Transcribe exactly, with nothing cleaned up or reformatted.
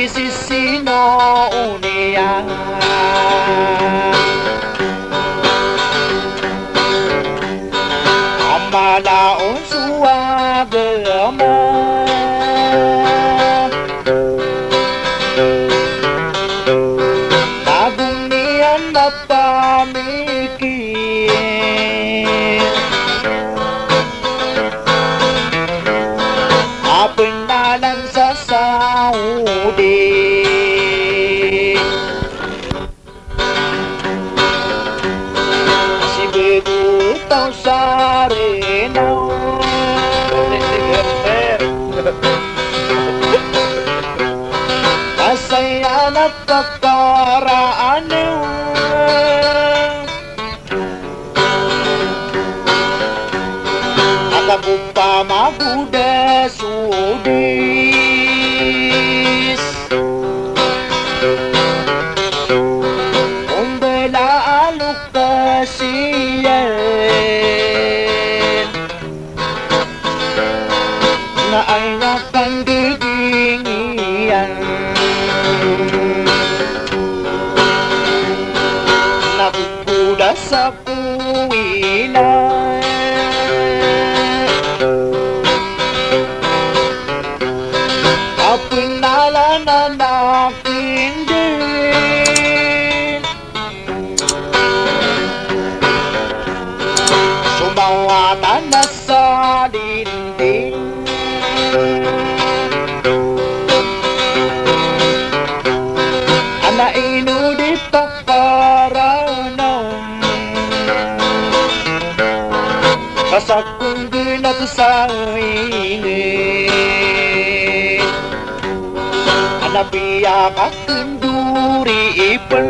sisino oniya. A mala on so agama. Tago niyan a pamikir a penalan sa Saudi. Sii bego taw sa Reno a saya na kakaraan a kago pamagoda so dis. O mbala a lokasiyan na aya kandidingiyan na gogoda sa kowina a penalan a nakindin. So mawatan a sa dinding a na ino di pakaranam a sakong genat sa inged a na piyakakendori ipen.